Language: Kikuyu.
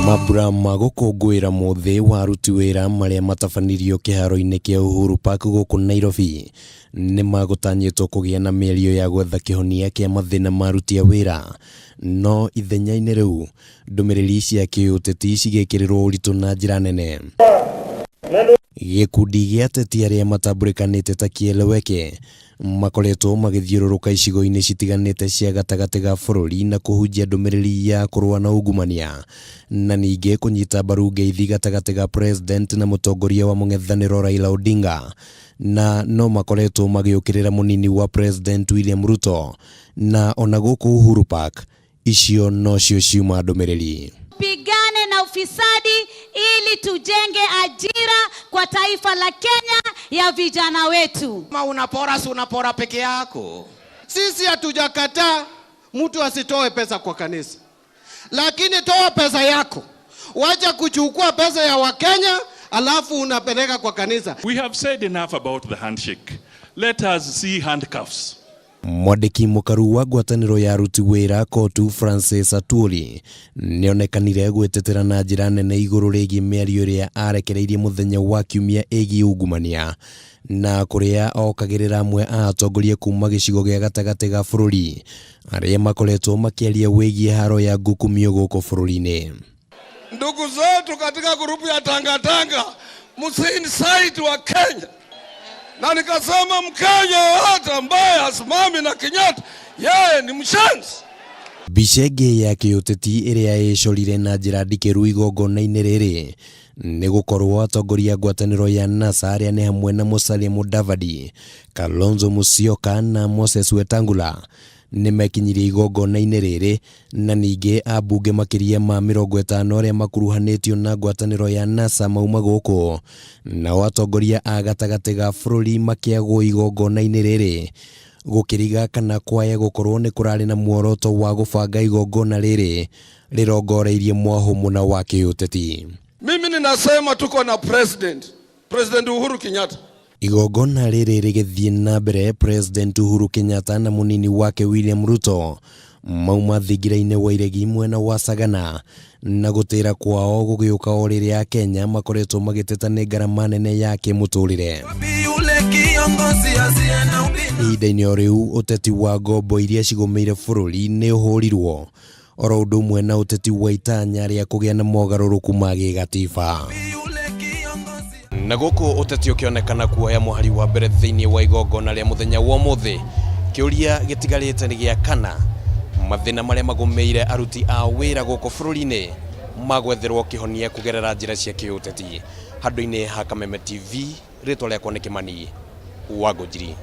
Mambura ma gũkũngũĩra mũthĩ wa aruti wĩra marĩa matabanirio kĩharo-inĩ kĩa Uhuru Park gũkũ Nairobi nĩ magũtanyĩtwo kũgĩa na mĩario ya gwetha kĩhonia kĩa mathĩna ma aruti a wĩra no ithenya-inĩ rĩu ndũmĩrĩri cia kĩũteti cigĩkĩrĩrwo ũritũ na njĩra nene. Gĩkundi gĩa ateti arĩa matambũrĩkanĩte ta Kieleweke makoretwo magĩthiũrũrũka icigo-inĩ citiganĩte cia gatagatĩ ga bũrũri na kũhunjia ndũmĩrĩri ya kũrũa na ungumania na ningĩ kũnyita mbaru ngeithi gatagatĩ ga President na mũtongoria wa mũng'ethanĩro Raila Odinga na no makoretwo magĩũkĩrĩra mũnini wa President William Ruto na ona gũkũ Uhuru Park icio nocio ciuma ndũmĩrĩri. Pigane na ufisadi ili tujenge ajira kwa taifa la Kenya ya vijana wetu. Kama unapora, si unapora peke yako. Sisi hatujakataa mtu asitoe pesa kwa kanisa, lakini toa pesa yako, wacha kuchukua pesa ya Wakenya alafu unapeleka kwa kanisa. We have said enough about the handshake. Let us see handcuffs. Mwandĩki mũkaru wa ngwatanĩro ya aruti wĩra COTU Francis Atwoli nĩonekanire gwĩtetera na njĩra nene igũrũ rĩgiĩ mĩario ĩrĩa arekereirie mũthenya wa kiumia ĩgiĩ ungumania na kũrĩa okagĩrĩra amwe a atongoria kuma gĩcigo gĩa gatagatĩ ga bũrũri arĩa makoretwo makĩaria wĩgiĩ haro ya ngukumio gũkũ bũrũri-inĩ. Ndugu zetu katika grupu ya Tangatanga, msi-incite Wakenya, na nikasema Mkenya yoyote ambaye hasimami na Kenyatta yeye ni mshenzi. Mbica ĩngĩ ya kĩũteti ĩrĩa ĩcorire na njĩra ndikĩru igongona-inĩ rĩrĩ nĩ gũkorwo atongoria a ngwatanĩro ya NASA arĩa nĩ hamwe na Musalia Mudavadi, Kalonzo Musyoka na Moses Wetangula nĩ mekinyirie igongona-inĩ rĩrĩ na ningĩ ambunge makĩria ma 50 arĩa makuruhanĩtio na ngwatanĩro ya NASA mauma gũkũ nao atongoria a gatagatĩ ga bũrũri makĩagwo igongona-inĩ rĩrĩ gũkĩriga kana kwaya gũkorwo nĩ kũrarĩ na muoroto wa gũbanga igongona rĩrĩ rĩrongoreirie mwahũ mũna wa kĩũteti. Mimi ninasema tuko na president, President Uhuru Kenyatta. Igongona rĩrĩ rĩgĩthiĩ na mbere President Uhuru Kenyatta na mũnini wake William Ruto mauma thingira-inĩ wa iregi mwena wa Sagana na gũtĩra kwao gũgĩũka o rĩrĩa Akenya makoretwo magĩteta nĩ ngarama nene ya kĩmũtũrĩre. Ihinda-inĩ o rĩu ũteti wa ngombo iria cigũmĩire bũrũri nĩ ũhũrirwo oro ũndũ ũmwe na ũteti wa itanya rĩa kũgĩa na mogarũrũku ma gĩgatiba. Na gũkũ ũteti ũkĩonekana kuoya mũhari wa mbere thĩinĩ wa igongona rĩa mũthenya wa ũmũthĩ, kĩũria gĩtigarĩte nĩ gĩa kana mathĩna marĩa magũmĩire aruti a wĩra gũkũ bũrũri-inĩ magwetherwo kĩhonia kũgerera njĩra cia kĩũteti. Handũ-inĩ ha Kameme TV, rĩtwa rĩakwa nĩ Kĩmani wa Ngũnjiri.